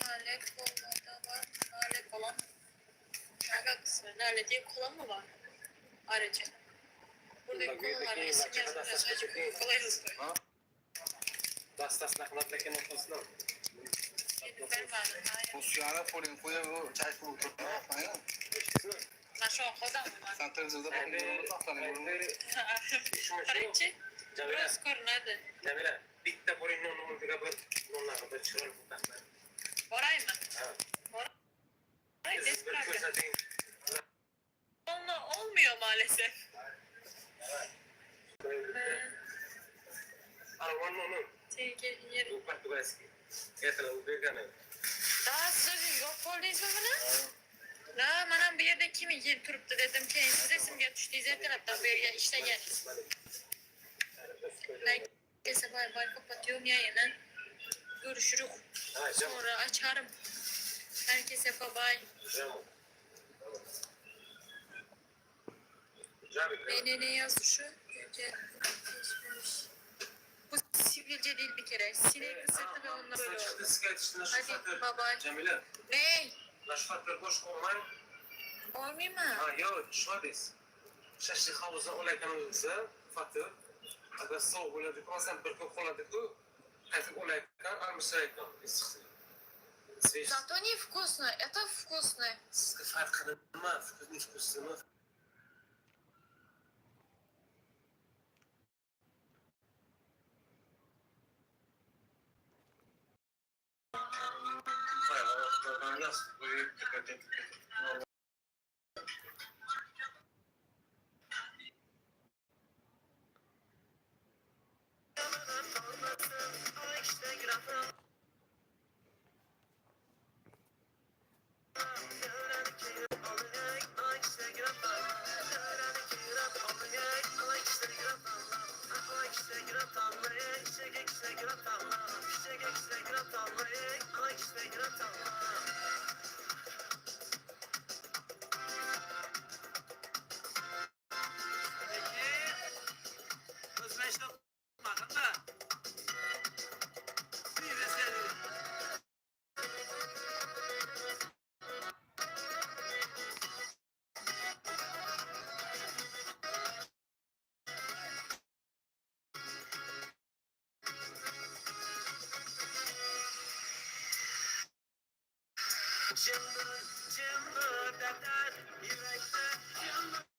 Lale kolada var. Lale kola. Alakası var. Lale diye kola mı var? Ayrıca. Buradaki kolalarda isim yazmıyor. Sadece kola yazıyor. Nilüfer var. Hayır. Ben şu an kola mı var? Birinci. Burası korunadı. Bitta bo'ring nonni o'rniga bir nonlarni bir chiroyli qilib Boray mı? Ha. Boray. Bir Desperate. ko'rsating. Onunla olmuyor maalesef. Arvon noni. Tehlikeli yerim. Bu portugalskiy. Ertalab u bergan edi. Daha siz o'zingiz olib qoldingizmi buni? La man ham bu yerda kim yeb turibdi dedim. Keyin siz esimga tushdingiz ertalabdan bu yerga ishlagan. Herkese bay bay kapatıyorum yayını. Görüşürüz. Ha, jam. Sonra açarım. Herkese bay bay. Jam. Jam. Beni ne yazdı şu? Önce geçmemiş. Bu sivilce değil bir kere. Sinek ısırdı ve onunla böyle oldu. Hadi bay bay. Jamila, Ne? nashfatlar bosh olmang. Olmayayım mı? Ha, yo'q, tushmadingiz. Shashlik hovuzdan olayotganimizda Fatih, agar sovuq bo'ladi-ku, masalan, bir kun qoladi-ku, qaytib olayotgan, almashtirayotgan issiqni. Свеж. Зато не вкусно. Это вкусно. Sizga farqi nima? Вкус вкус nima? Cımbır cımbır dertler yürekte cımbır.